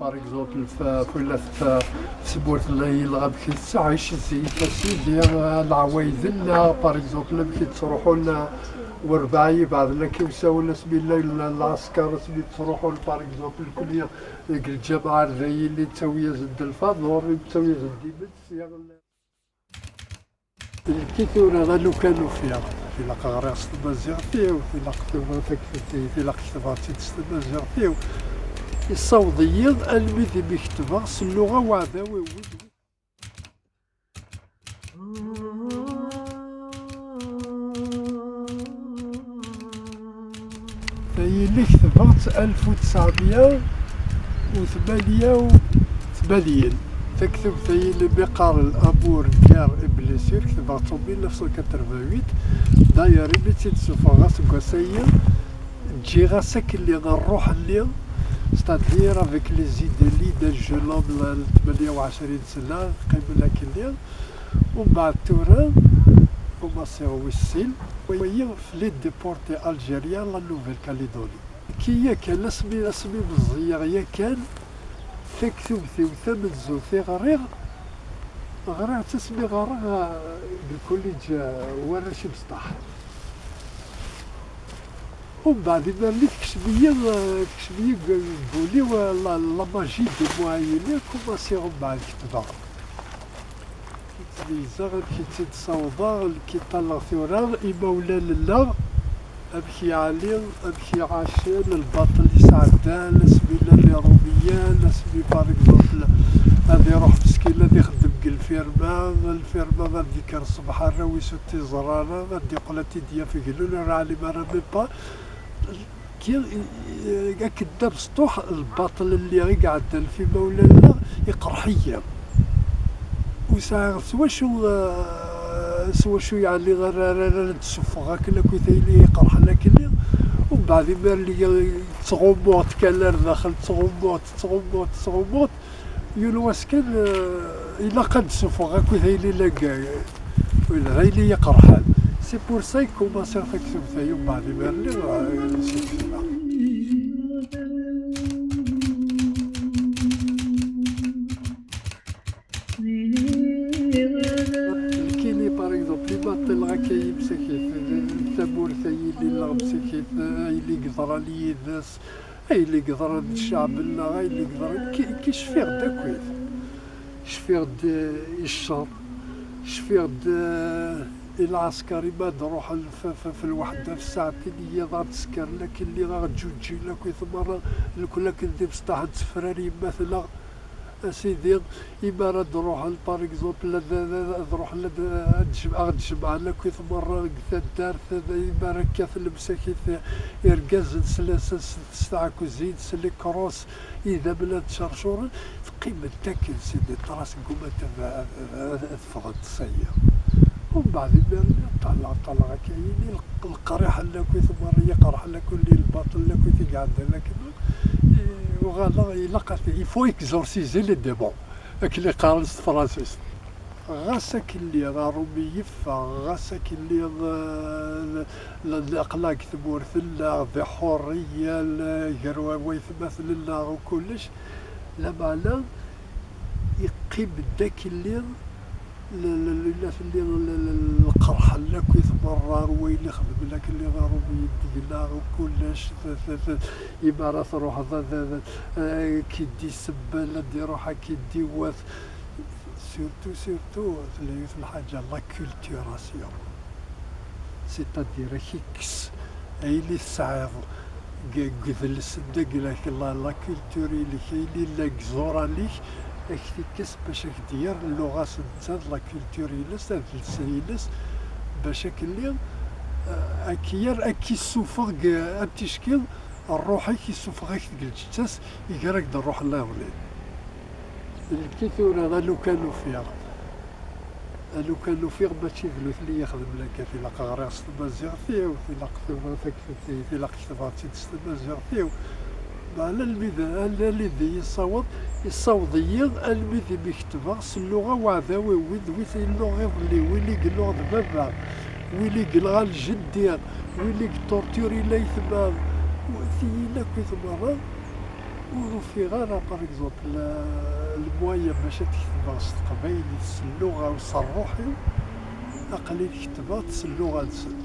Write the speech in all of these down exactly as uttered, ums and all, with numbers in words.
Par exemple, f-, f-, la f-, f-, tmurt n Yileɣ amek i tettɛic zik, a sidi, eh, leɛwayed-nneɣ, par exemple, amek i ttruḥun, eh, werbaɛ yebɛed la k-, usawen asmi llan l-, lɛesker, asmi ttruḥun, par exemple, kulli deg lǧameɛ ar dayi, yettawi-yasen-d lfaḍur, yettawi-yasen-d imensi. Nekki tura d alukan ufiɣ, tilaq ɣriɣ s tmaziɣt-iw, tilaq tura taktubt-iw, tilaq ketbeɣ-tt-id s tmaziɣt-iw. Issaweḍ-iyi almi d imi ketbeɣ s lluɣa uɛdaw-iw. Tayili ketbeɣ-tt alef u tesɛemya u tmanya u tmanyin. Taktubt-a yili mi qqaren Amour, guerre et blessure, ketbeɣ-tt en mille neuf cent quatre-vingt-huit. D'ailleurs, imi tt-id-ssuffɣeɣ aseggas-ayi, ǧǧiɣ-as akkenni ṛṛuḥ-nni, c'est-à-dire avec les idées-nni d'un jeune homme n tmanya u ɛecrin sna, qqimen akkenni. Umbeɛd tura, kumaṣiɣ wis sin, wayi fell-i déporté Algérie, la Nouvelle-Calédonie. Nekki yakan, asmi, asmi meẓẓiyeɣ yakan, taktubt-iw tamenzut i ɣriɣ, ɣriɣ-tt asmi ɣriɣ, eh, deg lkulliǧ, eh, warrac imesṭaḥ. Umbeɛd imir-nni tekcem-iyi, eh, tekcem-iyi deg, deg wul-iw, eh, la, la magie de Moayeni, kumaṣiɣ umbeɛd ketbeɣ. Ttmeyyizeɣ amek i tt-id-ssawḍeɣ, nekk i ṭṭalleɣ tura imawlan-nneɣ, amek yeɛli, amek iɛacen, lbaṭel i sɛeddan, asmi llan Iṛumiyen, asmi, par exemple, ad iṛuḥ meskin ad ixeddem deg lfirma, lfirma ad d-ikker ṣṣbeḥ arraw-is ur t-iẓerr ara, ad d-iqqel ad t-id-yaf gellun, ur ɛlim ara même pas. Ki-, akken d abesṭuḥ, lbaṭel-nni i iɛeddan f imawlan-nneɣ iqerḥ-iyi. Ur sɛiɣ s wacu, eh, s wacu yeɛni ara, ara, ara d-ssuffɣeɣ akken akk i tayli iqerḥen akkenni. Umbeɛd imir-nni ttɣummuɣ-tt kan ar daxel, ttɣummuɣ-tt, ttɣummuɣ-tt, ttɣummuɣ-tt. Yiwen wass kan, eh, ilaq ad d-ssuffɣeɣ akk i tayli lagay. Win d ayen i yi-iqerḥen. C'est pour ça i kumaṣiɣ taktubt-a, umbeɛd imir-nni, eh, si tketbeɣ. Nekkini, par exemple, i ma ṭṭileɣ akka i msakit, tamurt-a i lliɣ msakit, ayen i yeḍran yid-s, ayen i yeḍran d cceɛb-nneɣ, ayen i yeḍran, ki, ki cfiɣ-d akkit. Cfiɣ-d, eh, i ccer, cfiɣ-d, eh, i lɛesker, i ma d-ruḥen f, f, f lweḥda, f ssaɛtin n yiḍ, ad d-skeren akken lliɣ, aɣ-ǧuǧǧin akkit merra, nekk akken d imesṭaḥ n tefrar yemma-tneɣ. A sidi, imi ara d-ruḥen, par exemple, ad, ad, ad, ad ruḥen ad, ad jem-, ad jemɛen akkit merra deg taddart, ad, imi ara kkaten lemsakit, irgazen s, s, s, s tɛekkzin, s les crosses, idammen ad ččercuren, teqqim-d akken sidi ṭṭras n ggumat ad, ad, ad, ad ffɣent s aya. Umbeɛd imir-nni ṭṭaleɣ, ṭṭaleɣ akka, yili leqriḥ-nni akkit merra, iqerḥen akk, lli lbaṭel-nni akkit i iɛeddan akken. Eh, uɣaleɣ, ilaq ad, il faut exorciser les démons, akken i qqaren s tefransist. Ɣas akken lliɣ aṛumi yeffeɣ, ɣas akken lliɣ, eh, l-, l-, aql-aɣ deg tmurt-nneɣ, d iḥurriyen, eh, gar wa-, waytmaten-nneɣ u kullec, lameɛna iqqim-d akken lliɣ, l-, l-, l-, la telli l-, l-, l-, lqerḥ-nni akkit merra, ar wayen ixedmen akken lliɣ aṛumi deg-neɣ u kullec, t-, t-, t-, imi ara truḥeḍ ad, ad, ad, eh, k-id-isebbel, ad d-iruḥ ad k-id-iwat. Surtout, surtout, tella yiwet n lḥaǧa, l'acculturation. C'est-à-dire, ad k-ikkes ayen i tesɛiḍ deg, deg udles-nnek, la, la, la culture-inek, ayen yellan deg iẓuran-ik, ad k-t-ikkes bac ad k-d-yerr lluɣa-s netta d la culture-ines, adles-ines, bac ad k-, eh, ad k-yerr, ad k-issufeɣ deg, am ticki, ṛṛuḥ-ik issufeɣ-ak deg lǧetta-s, iger-ak-d ṛṛuḥ nniḍen. Nekki tura d alukan ufiɣ. Alukan ufiɣ mačči d nutni yexdem lagaf, ilaq ɣriɣ s tmaziɣt-iw, ilaq tura taktubt-iw, ilaq ketbeɣ-tt-id s tmaziɣt-iw. Meɛna almi d, al-, almi d iyi-yessaweḍ, yessaweḍ-iyi almi d imi ketbeɣ s lluɣa uɛdaw-iw, wid, wid illuɣ iḍelli, win i illuɣ d baba, win i yenɣan jeddi, win i yeṭṭurṭuri laytma, tiyin akkit merra. Ur ufiɣ ara, par exemple, le moyen bac ad t-ketbeɣ s teqbaylit, s lluɣa-w, s ṛṛuḥ-iw, aql-i ketbeɣ-t s lluɣa-nsen.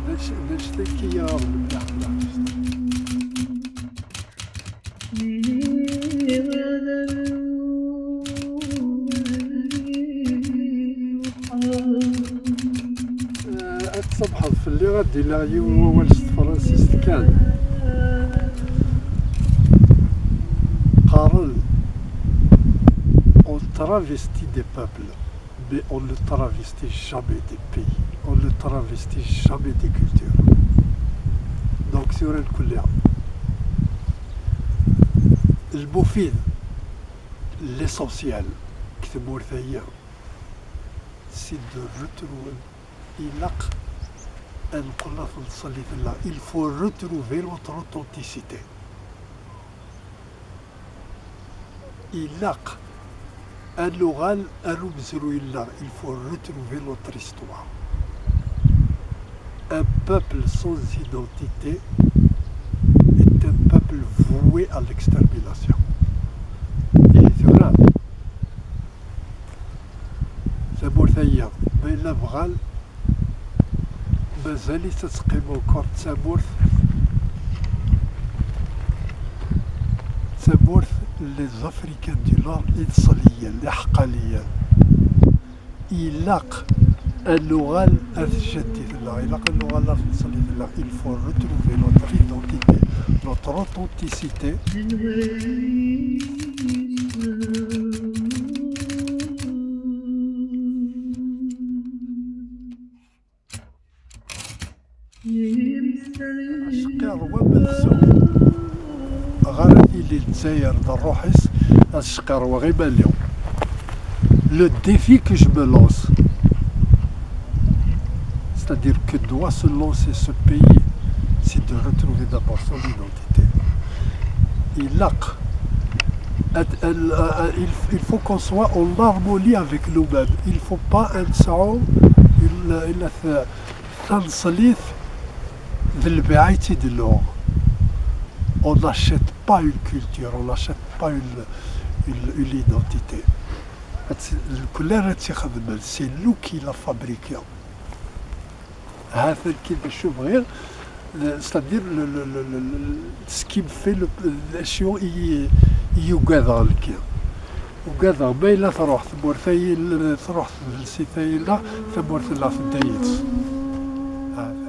D anect-agi i yi-iɣaḍen mliḥ, mliḥ. Ad tsamḥeḍ fell-i, ad d-iniɣ yiwen wawal s tefransist kan. Qqaren: on travestit des peuples, mais on ne travestit jamais des pays, on ne travestit jamais des cultures. Donc, tura, lkulli, lmufid, l'essentiel deg tmurt-agi, c'est de retrouver, ilaq ad nqel ɣef leṣel i tella. Il faut retrouver notre authenticité. Ilaq ad nuɣal ar umezruy-nneɣ. Il faut retrouver notre histoire. Un peuple sans identité est un peuple voué à l'extermination. Ihi tura, tamurt-agi, ma yella bɣan, mazal-itt ad teqqim encore d tamurt, d tamurt n les Africains du Nord, ineṣliyen, iḥeqqaniyen. Ilaq ad nuɣal ar tjaddit-nneɣ, ilaq ad nuɣal ar tneṣlit-nneɣ. Il faut retrouver notre identité, notre authenticité. Acqirrew am lsum. Ɣer ad tili Lezzayer d ṛṛuḥ-is, ad cqirrew iman-iw. Le défi que je me lance, c'est-à-dire que doit se lancer ce pays, c'est de retrouver d'abord son identité. Ilaq ad, ad, ad, il, il faut qu'on soit en harmonie avec nous-mêmes. Il faut pas ad nesɛu il, il, Taneṣlit d lbiɛa i tt-id-luɣ. On n'achète pas une culture, on n'achète pas une, une, une identité. Ad tt-, d lkul ara tt-ixedmen, c'est nous qui la fabriquons. Ha-t-an kan d acu bɣiɣ, c'est-à-dire le, le, le, le, le, ce qui me fait le, le, acu i, i ugadeɣ nekki. Ugadeɣ ma yella truḥ tmurt ay il-, truḥ tbelsit ay yella, tamurt-nneɣ tedda yid-s. Ha-t-an.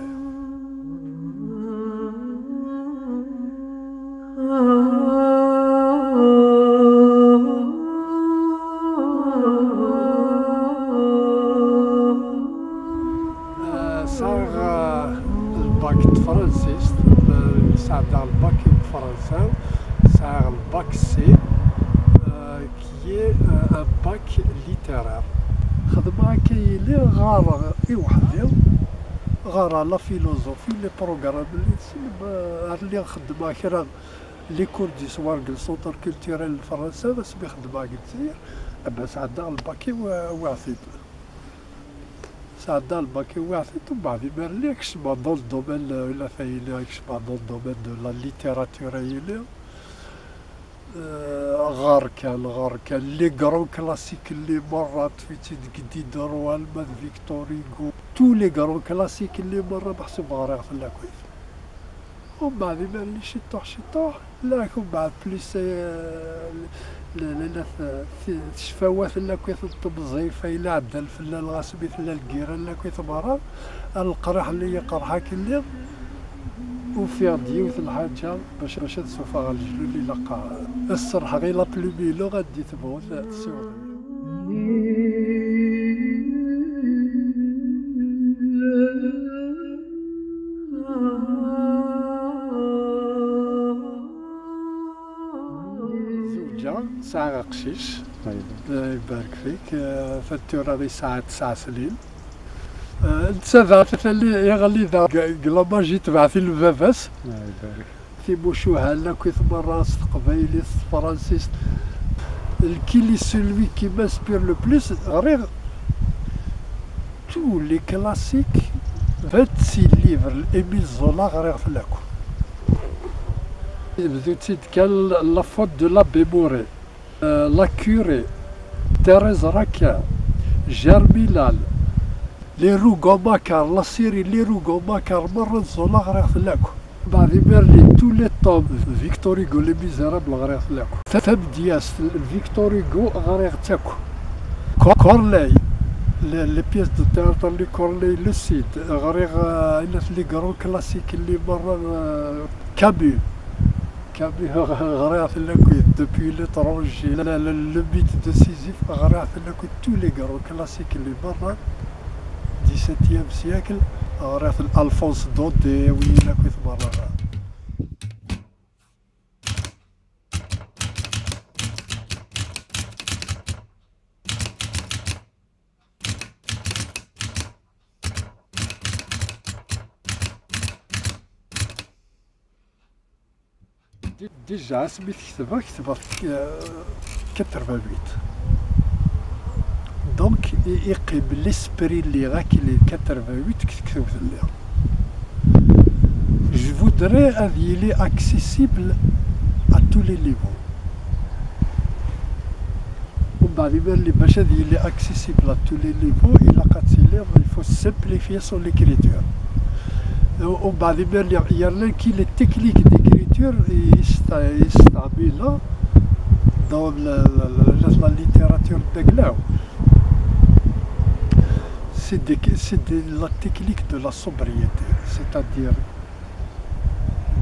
Euh, sɛiɣ, euh, lbak n tefransist, euh, sɛeddaɣ lbak n Fransa, sɛiɣ lbak C, euh, qui est, euh, un bac littéraire. Xedmeɣ akka yili, ɣareɣ i weḥd-i, ɣareɣ la philosophie, les programmes n lisem, euh, rniɣ xeddmeɣ kra les cours du soir deg le centre culturel n Fransa, asmi xeddmeɣ deg Lezzayer, eh ben, sɛeddaɣ lbak-iw, euh, wiɣ-t-id. Sɛeddaɣ lbak-iw, wiɣ-t-id, umbeɛd imir-nni kecmeɣ dans le domaine, euh, la tayli, kecmeɣ dans le domaine de la littérature ay yili. Euh, ɣer kan, ɣer kan, les grands classiques-nni merra, ṭṭef-itt-id deg Diderot, alma d Victor Hugo. Tous les grands classiques-nni merra, meḥsub ɣriɣ-ten akk. Umbeɛd imir-nni ciṭuḥ, ciṭuḥ, la, umbeɛd plus, euh, la, la, la, t-, t-, tecfawat n lakit n temẓi-f ay la ɛeddan fell-aneɣ asmi tella lgirra n lakit merra, ar leqriḥ-nni yeqreḥ akkenni, ufiɣ-d yiwet n lḥaǧa bac, bac ad suffɣeɣ leǧlul ilaq, ad serrḥeɣ i la plume-inu ad d-tebɣu tessiweḍ-iyi. Zewǧeɣ, sɛiɣ aqcic. Ay. Eh, ibarek fik. Eh, atan tura yesɛa tesɛa snin. Eh, netta daɣ atan yeɣli daɣ deg, deg la magie, tebɛet-it baba-s. Ay, ibarek. Timucuha n lakit merra s teqbaylit, s tefransist. Lkili, celui qui m'inspire le plus, ɣriɣ tous les classiques, vingt-six livres, Émile Zola, ɣriɣ-ten akk. Bdu-tt-id kan la faute de l'abbé Mouret, euh, la curée, Thérèse Raquin, Germinal, les Rougon-Macquart, la série les Rougon-Macquart, merra n Zola ɣriɣ-ten akk. Mbeɛd imir-nni, tous les tomes Victor Hugo, Les Misérables, ɣriɣ-ten akk. Ta-, tamedyazt Victor Hugo ɣriɣ-tt akk. Co-, Corneille, les, les pièces de théâtre n Corneille le Cid, ɣriɣ, euh, les grands classiques-nni merra, euh, Camus. Camus, ɣriɣ-ten akk, Depuis l'étranger, le, le, le mythe de Sisyphe, ɣriɣ-ten akk, tous les grands classiques-nni merra, dix-septième siècle, ɣriɣ-ten, Alphonse Daudet, win akk merra. Di-, déjà, asmi t-ketbeɣ, ketbeɣ, euh, quatre-vingt-huit. Donc, i-, iqqim l'esprit-nni akken quatre-vingt-huit deg tektubt-nni. Je voudrais ad yili accessible à tous les niveaux. Umbeɛd imir-nni, bac ad yili accessible à tous les niveaux, ilaq ad tiliḍ, il faut simplifier son écriture. Umbeɛd imir-nni, yerna ki les techniques d'écriture i yesta-, yesteɛmil dans la, la, la, la littérature d aglaw, c'est de, c'est de la technique de la sobriété, c'est-à-dire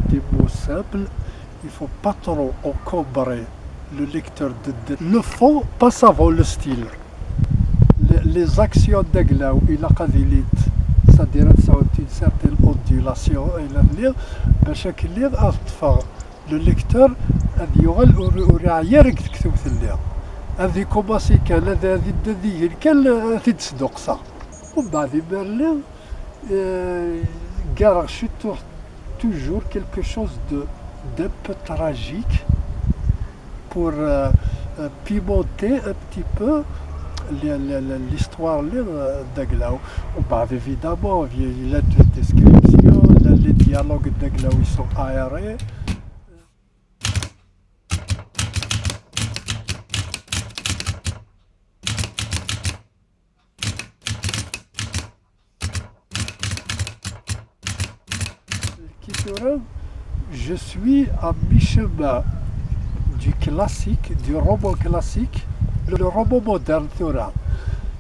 des mots simples. Il faut pas trop encombrer le lecteur de, de, le fond passe avant le style. Les, les actions d aglaw, ilaq ad ilint, c'est-à-dire ad sɛunt une certaine ondulation, ilaq ad, bac akken ad ṭṭfeɣ le lecteur ad yuɣal ur, ur iɛeyyi ara deg tektubt-nni. Ad ikumaṣi kan, ad, ad, ad igen kan, ad t-id-sduqseɣ. Umbeɛd imir-nni, euh, ggareɣ ciṭuḥ, toujours quelque chose de, d'un peu tragique pour, euh, euh, pimenter un petit peu le, le, le, l'histoire, euh, d aglaw. Umbeɛd, évidemment, il y a la description, le, les dialogues d aglaw, ils sont aérés. Qui tura, je suis à mi-chemin du classique, du roman classique, le roman moderne tura.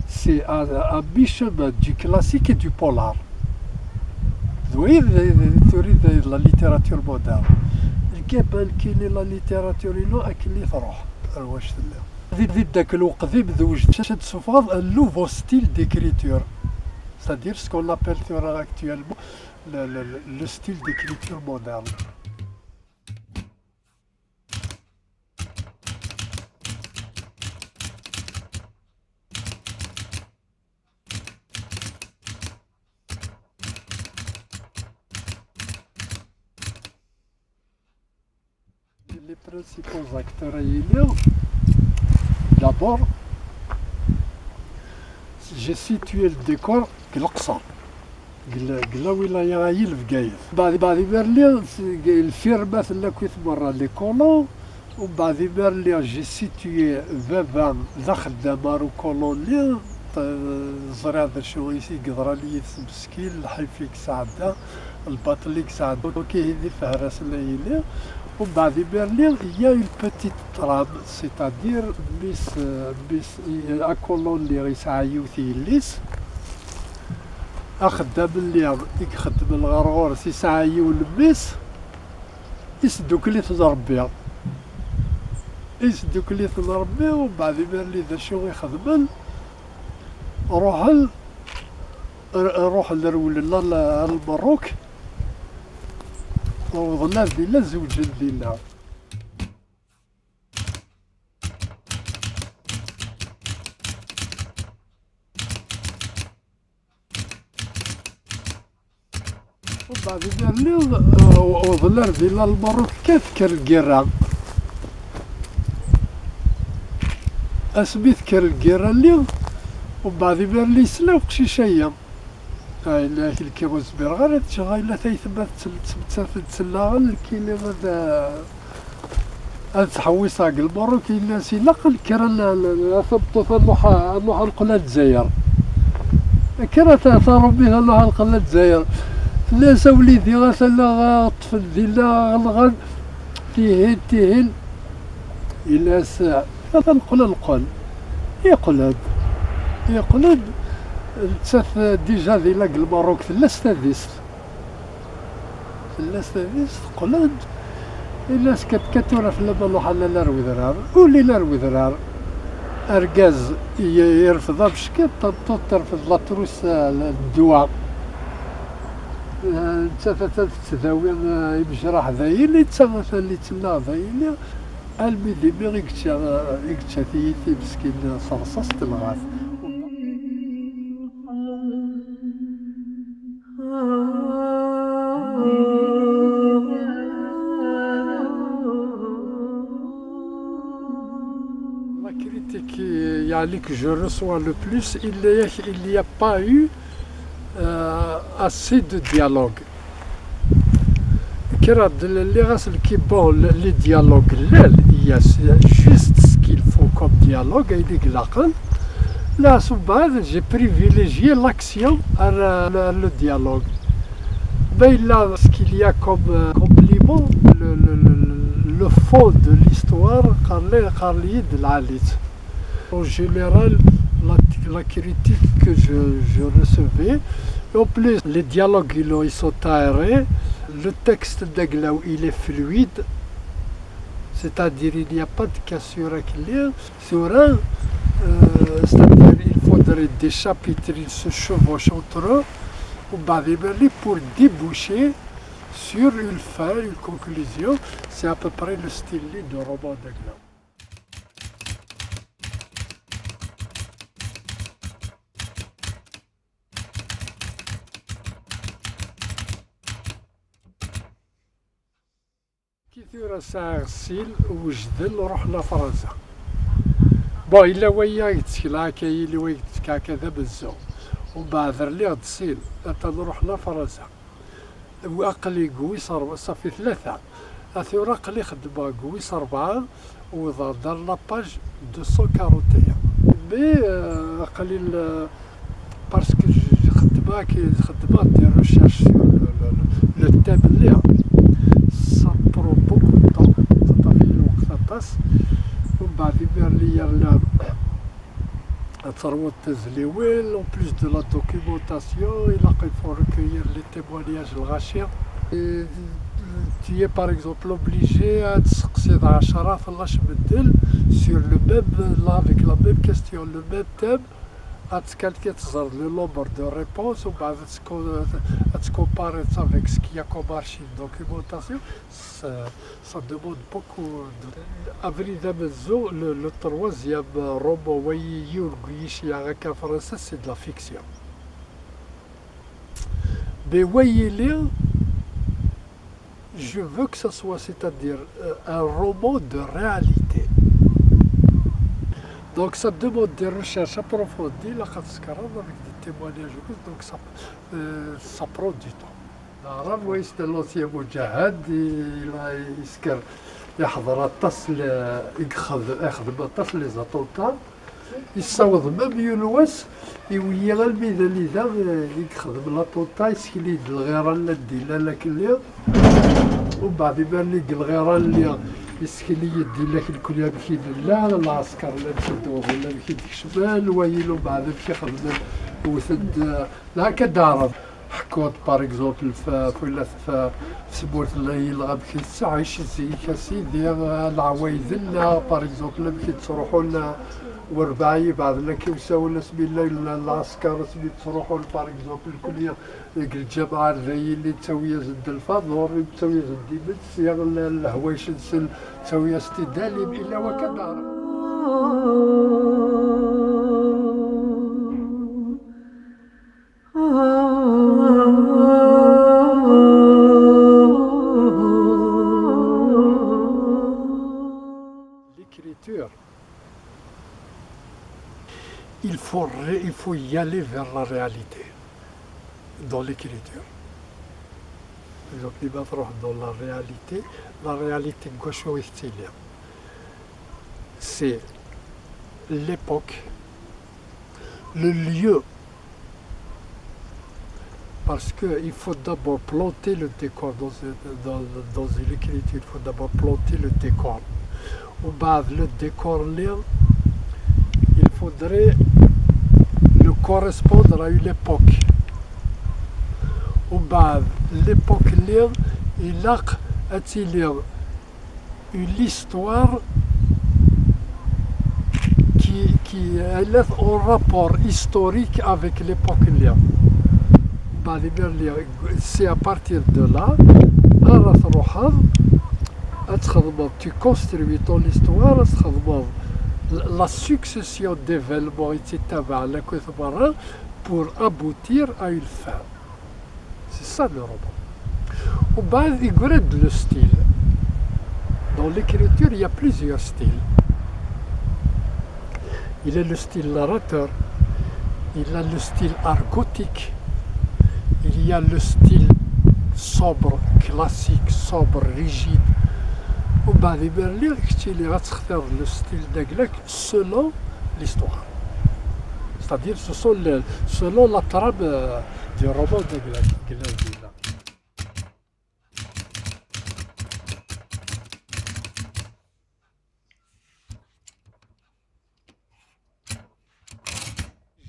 C'est à, à mi-chemin du classique et du polar. Oui, tura, la littérature moderne. Lkabal kili la littérature inu akken i truḥ, ar wac tella. Di, di dak lweqt-im d ujdid ad d-tessufɣeḍ un nouveau style d'écriture. C'est-à-dire ce qu'on appelle actuellement le, le, le, le style d'écriture moderne. Les principaux acteurs ay iliɣ. D'abord, j'ai situé le décor deg Leqṣer, deg la, deg la wilaya ayi n Bgayet. Mbeɛd, mbeɛd imir-nni, lfirma tella akkit merra, les colons. Umbeɛd imir-nni, j'ai situé baba d axeddam ar ukolon-nni. Ẓriɣ d acu i yeḍran yid-s meskin, lḥif i yesɛedda, lbaṭel i yesɛedda, ok, d ifehrasen ay iliɣ. Umbeɛd imir-nni, il y a une petite trame, c'est-à-dire, mmi-s, mmi-s, akolon-nni yesɛa yiwet yelli-s, axeddam-nni i ixeddmen ɣer ɣur-s yesɛa yiwen mmi-s, isdukkel-iten Rebbi. Isdukkel-iten Rebbi, umbeɛd imir-nni d acu i xedmen? Ruḥen, r-, ruḥen rewlen ar, ar Lmerruk, wwḍen ar dinna, zewǧen dinna. Umbeɛd imir-nni, uh, wwḍen ar dinna Lmerruk kan tekker lgirra. Asmi tekker lgirra-nni, umbeɛd imir-nni yesla uqcic-agi. Illa lkir ur zmireɣ ara ad ččeɣ, illa taytma tettmettat d tellaɣen lkili ad, ad ttḥewwiseɣ deg lburuk, illa s ilaq lkir ad n-, n-, a tameṭṭut ad nruḥ, ad nruḥ ad neqqel ar Lezzayer. Kker a ta-, taṛummit ad nruḥ ad neqqel ar Lezzayer. Tenna-yas a wlidi atan la ṭṭfen dinna ɣelɣen. Tihin, tihin, illa-as, atan qqlen, qqel. Yeqqel-d. Yeqqel-d, nettat déjà di la Lmerruk, tella s tadist. Tella s tadist, teqqel-d. Illa-as kat, kat tura fell-am ad nruḥ ad nali ar wedrar. Ur llin ar wedrar. Argaz i-, irfed abeckiṭ, tameṭṭut terfed la trousse, eh, n ddwa. Eh, nettat atan tettdawi, eh, imejraḥ dayili, netta atan yettnaɣ dayili, almi d imi i yečča, eh, i yečča tiyita meskin s rrṣaṣ telɣa-t. La critique, euh, يعني, que je reçois le plus, il y a, il n'y a pas eu, euh, assez de dialogue. Kra d lliɣ aselkim, bon, le, les dialogues llan, il y a juste ce qu'il faut comme dialogue, ayen i ilaqen. Là, ثم بعد, j'ai privilégié l'action à le, le, le dialogue. Mais là, ce qu'il y a comme, euh, complément, le, le, le, le fond de l'histoire, qqaren-iyi-d lɛali-tt. En général, la, la critique que je, je recevais, en plus, les dialogues, ils, ils sont aérés, le texte d aglaw, il est fluide, c'est-à-dire il n'y a pas de cassure avec les, tura, euh, c'est-à-dire il faudrait des chapitres, ils se chevauchent entre eux, وبعد يبان لي pour déboucher sur une fin, une conclusion, c'est à peu près le style de roman d aglaw. Ki tura sɛiɣ ssil, wejden, ruḥen ɣer Fransa. Bon, yella waya yettkel akka, yili wa yettekka akka d amezzu. Umbeɛd rliɣ-d ssil, atan ruḥen ɣer Fransa. Aql-i deg wis ṛebɛa, ça fait tlata. A tura aql-i xeddmeɣ deg wis ṛebɛa, wwḍeɣ-d ar la page deux cent quarante et un. Mais, euh, aql-i l-, parce que je, je xeddmeɣ, xeddmeɣ des recherches sur le, le, le, le thème-nni. Ça prend beaucoup de temps. Ça fait lweqt aṭas. Umbeɛd imir-nni yerna ad terwuḍ tazliwin, en plus de la documentation, ilaq, il faut recueillir les témoignages, lɣaci. Et tu es par exemple obligé ad tseqsiḍ ɛecra tlac medden sur le même, là, avec la même question, le même thème, ad tkalkiḍ, ad teẓreḍ le nombre de réponses, umbeɛd ad tco-, ad tcompariḍ avec ce qu'il y a comme archive, documentation. Ça, ça demande beaucoup de, abrid amenzu, le, le troisième roman, wayi yiwen n yiceyyeɛ akka Fransa, c'est de la fiction. Mais wayi-nni, je veux que ça soit, c'est-à-dire, euh, un roman de réalité. Donc ça demande des recherches approfondies, ilaq ad tsekreḍ avec des témoignages, donc ça, euh, ça prend du temps. Aɛrab, wa yesdel l'ancien mujahad, ila yesker, iḥḍer aṭas le-, i yexdem, ixdem aṭas les attentats. Yessaweḍ même yiwen wass, iweyyi almi d anida, eh, i yexdem l'attentat, yeskel-iyi-d lɣira n laddi llan akelli. Umbeɛd imir-nni deg lɣira-nni, yeskel-iyi-d illa akelli amek i nella, lɛesker llan sudden amek i d-kecmen, wayi umbeɛd amek i xedmen, wten-d, eh, Lhakad Aɛrab. Ḥkuɣ-d, par exemple, f-, f-, f-, f tmurt n Yilɣa amek i tettɛic zik, a sidi, leɛwayed-nneɣ, par exemple, amek i d-ttruḥun, werbaɛ yebɛed laki usawen asmi llan lɛesker, asmi d-ttruḥun, par exemple, lkulya deg lǧameɛ ar dayi, yettawi-yasen-d lfaḍur, yettawi-yasen-d imensi, l-, lehwayec-nsen, yettawi-yasen-t-id alim, illa wakka d Aɛrab. L'écriture, il faut ré-, il faut y aller vers la réalité. dans l'écriture. Donc, il va dans la réalité, la réalité, c'est l'époque, le lieu. Parce qu'il faut d'abord planter le décor dans, dans, dans une écriture, il faut d'abord planter le décor. وبعد le décor-nni, il faudrait le correspondre à une époque. وبعد l'époque-nni, il a une histoire qui, qui est en rapport historique avec l'époque-nni. C'est à partir de là, tu construis ton histoire, la succession d'événements, et cetera, pour aboutir à une fin. C'est ça le roman. وبعد يقرد le style. Dans l'écriture, il y a plusieurs styles. Il y a le style narrateur, il y a le style argotique, il y a le style sobre, classique, sobre, rigide. وبعد يبان لي كتشيلي غتختار le style داكلك selon l'histoire. C'est-à-dire, ce sont les, selon la trame euh, du roman de Gla- Gladila.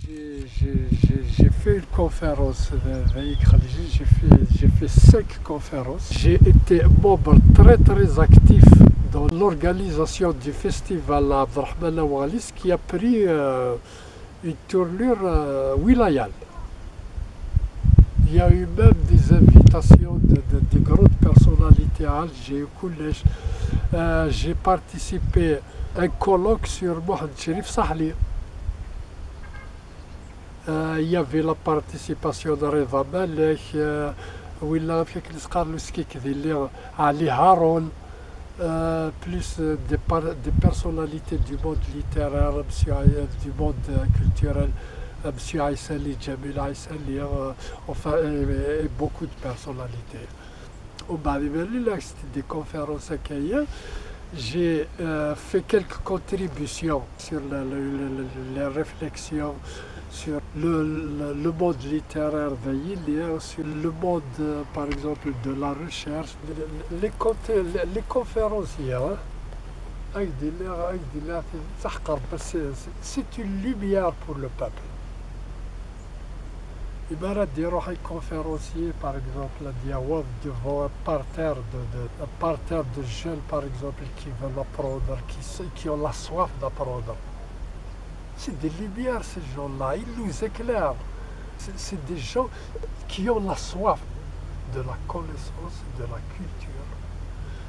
J'ai- J'ai j'ai- j'ai fait une conférence, euh, avec Khalil, j'ai fait, j'ai fait cinq conférences. J'ai été membre très très actif dans l'organisation du festival Abderrahmane Aoualis qui a pris euh, une tournure euh, wilayale. Il y a eu même des invitations de, de- de grandes personnalités à Alger, au collège. Euh, j'ai participé à un colloque sur Mohamed Cherif Sahli. Euh, il y avait la participation de Reda Malek, euh, ولا كيف كنسقار له سكيك ذي اللي علي هارون, euh, plus euh, des, par- des personnalités du monde littéraire, monsieur Aï- du monde euh, culturel, euh, monsieur Aïssali, Jamil Aïssali, euh, enfin, et, et beaucoup de personnalités. وبعد ما لي لاكست دي كونفيرونس هكايا, j'ai euh, fait quelques contributions sur la- la- la- la- les réflexions sur le, le- le monde littéraire de Yili, sur le monde, euh, par exemple, de la recherche, les, les conférences hier, hein, avec des, avec des, c'est une lumière pour le peuple. Et ben, des conférenciers, par exemple, il y a devant un parterre de, de, un parterre de jeunes, par exemple, qui veulent apprendre, qui, qui ont la soif d'apprendre. C'est des lumières, ces gens-là, ils nous éclairent. C'est des gens qui ont la soif de la connaissance, de la culture.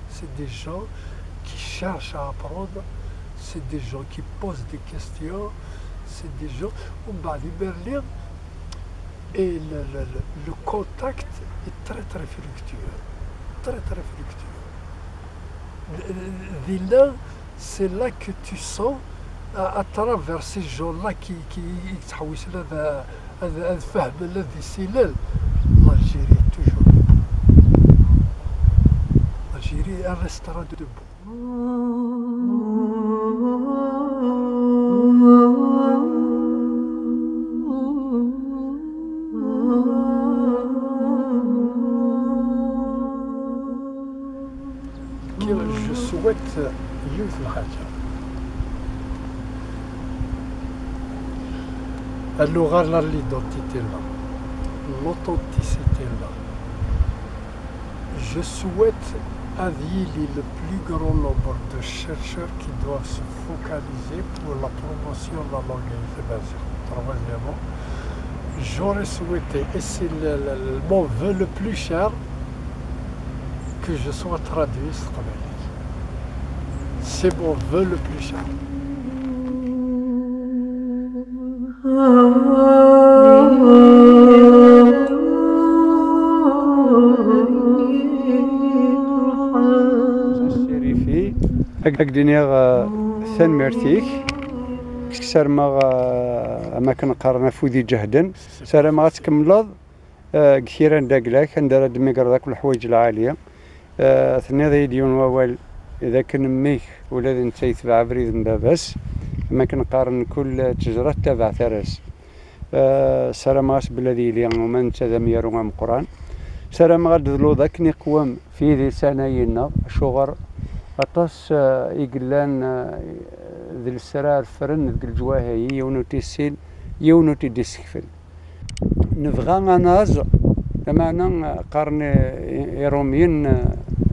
C'est des gens qui cherchent à apprendre. C'est des gens qui posent des questions. C'est des gens. ومن بعد يبان لي et le, le, le contact est très très fructueux. Très très fructueux. Dinna, c'est là que tu sens à, à travers ces gens-là qui, qui, qui يتحوسوا هذا هذا هذا فهم الذي سلال. L'Algérie est toujours debout. L'Algérie, elle restera debout. Je souhaite yiwet n lḥaǧa. Ad nuɣal ar l'identité-nneɣ, l'authenticité-nneɣ. Je souhaite ad yili le plus grand nombre de chercheurs qui doivent se focaliser pour la promotion de la langue tamaziɣt. Troisièmement, j'aurais souhaité, et c'est le, le- le- mon vœu le plus cher, que je sois traduit s teqbaylit. C'est mon vœu le plus cher. Ssirifi, ad k-d-iniɣ, eh, tanemmirt-ik. Ssarameɣ, eh, am akken qqaren, afud iǧehden. Ssarameɣ ad tkemmleḍ. Eh, deg kra n daglak, anda ara d-tmegreḍ akk leḥwayeǧ lɛali. Eh, tenniḍ-iyi-d yiwen wawal, d akken mmi-k ula d netta yetbeɛ abrid n baba-s, am akken qqaren, kul ttejra tettabaɛ tara-s. Eh, ssarameɣ-as belli ad yili uma netta d amyaru ameqqran. Ssarameɣ ad d-tluḍ akken iqwem f yidisan-ayi-nneɣ, acuɣer aṭas, eh, i yellan, eh, d lesrar ffren deg leǧwayeh-ayi, yiwen ur t-issin, yiwen ur t-id-issekfel. Nebɣa ad naẓ, lameɛna, eh, qqaren, eh, Irumyen, eh,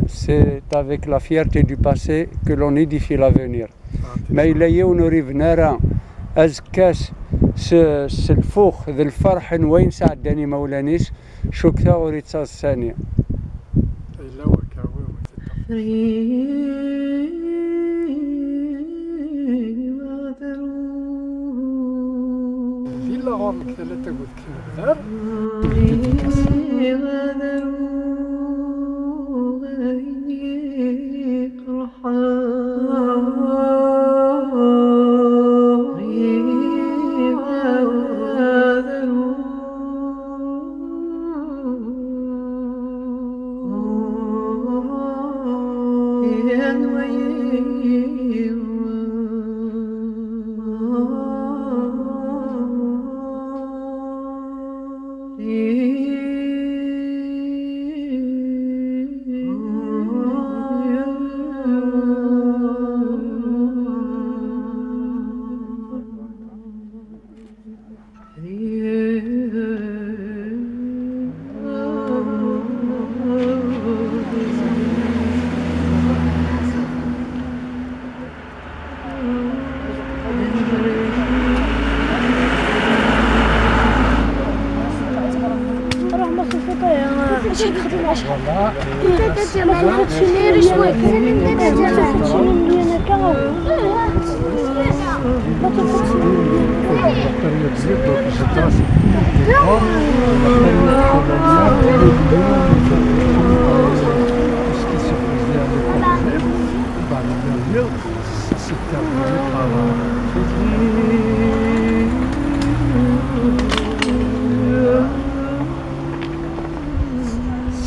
c'est avec la fierté du passé que l'on édifie l'avenir. Ma yella yiwen ur ibni ara azekka-s s, s lfux d lferḥ n wayen sɛeddan imawlan-is, cukkeɣ ur ittaẓ sani. Yella wakka, wi, wi, tedda. Yella ɣur-k tala tagud.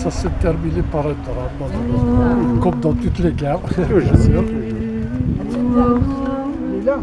Ça se termine par un drame, malheureusement. Comme dans toutes les guerres. Toujours, toujours. Lila.